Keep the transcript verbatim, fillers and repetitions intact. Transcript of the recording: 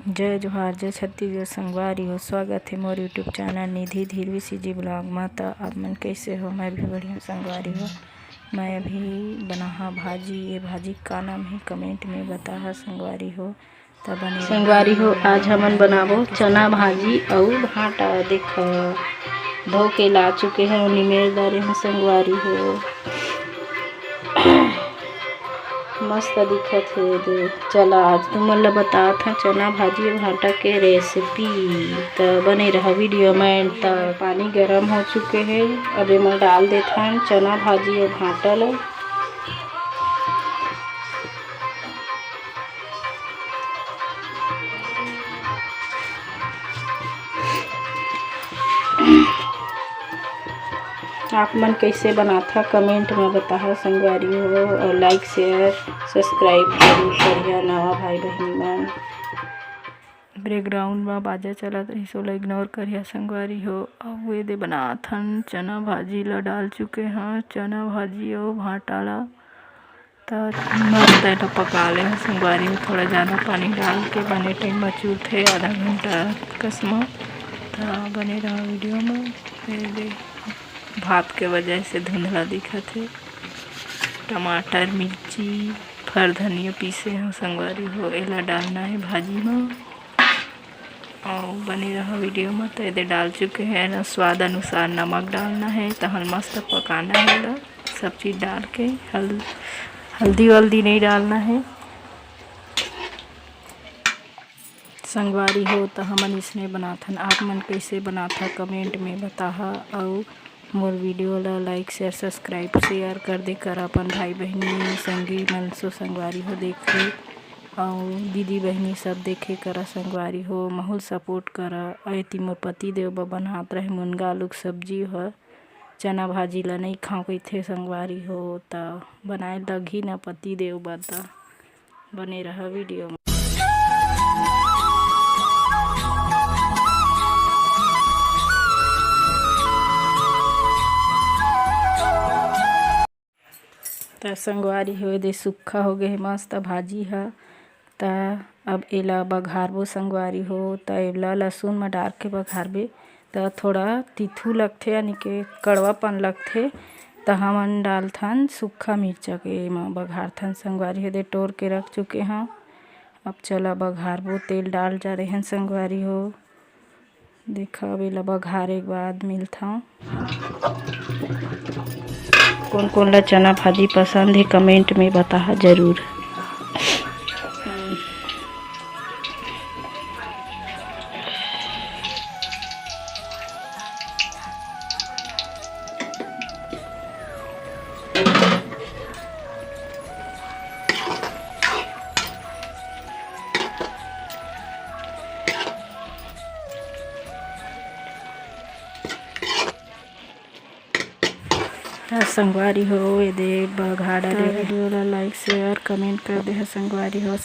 जय जोहार, जय छत्तीसगढ़ संगवारी हो। स्वागत हे मोर YouTube चैनल निधि धीरवी CG vlog मा। त आप मन कैसे हो? मैं भी बढ़िया संगवारी हो। मैं अभी बनाहा भाजी। ये भाजी का नाम हे, comment में बताहा संगवारी हो। त बने संगवारी हो, आज हमन बनाबो चना भाजी अउ भांटा। देख, धो के ला चुके हैं, निमेर डारे हैं संगवारी हो। मस्त दिखत हे। दे चला, आज तुमन ल बतात हं चना भाजी अउ भांटा के recipe। त बने रहा video में। त पानी गरम हो चुके हे, अब एमा डाल देथन चना भाजी अउ भांटा ल। आप मन कैसे बनाथा, comment में बताहा संगवारी हो, और like, share, subscribe जरूर करिहा नवा भाई बहिनी मन। Background में बाजा चलत रहिस, ओला ignore करिहा संगवारी हो। अउ एदे बनाथन चना भाजी ला, डाल चुके हन चना भाजी अउ भांटा ला। त मस्त एला पका ले संगवारी हो, थोड़ा ज्यादा पानी डाल के। बने time म चूरथे, आधा घंटा कस म। त बने रहा video म। ये दे, भाप के वजह से धुंधला दिखत हे। टमाटर, मिर्ची, फर धनिया पीसे हो संगवारी हो, एला डालना हे भाजी म। अउ बने रहा video म। त एदे डाल चुके हैं ना, स्वाद अनुसार नमक डालना है, तहन मस्त पकाना है एला, सब चीज डाल के। हल-, हल्दी वल्दी नहीं डालना है संगवारी हो। त हमन इसने बनाथन, आप मन कैसे बनाथा comment में बताहा। अउ मोर video ला like, share, subscribe, share कर दे कर अपन भाई बहिनी संगी मन सो संगवारी हो देखे, अउ दीदी बहिनी सब देखे करा संगवारी हो, महूल support करा। अउ एती मोर पति देव बर बनात रहे मुनगा आलू के सब्जी ह, चना भाजी ला नइ खांव कहिथे संगवारी हो, त बनाए लगही न पति देव बर, त बने रहा video में। त संगवारी हो, एदे सुक्खा हो गे हे मस्त भाजी ह। त अब एला बघारबो संगवारी हो। त एला लसुन म डार के बघारबे त थोड़ा तिथू लगथे, यानी के कड़वापन लगथे। त हमन डालथन सुक्खा मिर्चा के एमा बघारथन संगवारी हो। एदे टोर के रख चुके हंव। अब चला बघारबो, तेल डाल जा रहे हन संगवारी हो। देखा, अब एला बघारे के बाद मिलथंव। कोन कोन ला चना भाजी पसंद हे, comment में बताहा जरूर। त संगवारी हो, एदे बघा डारे। त video ला like, share, comment कर देहा संगवारी हो।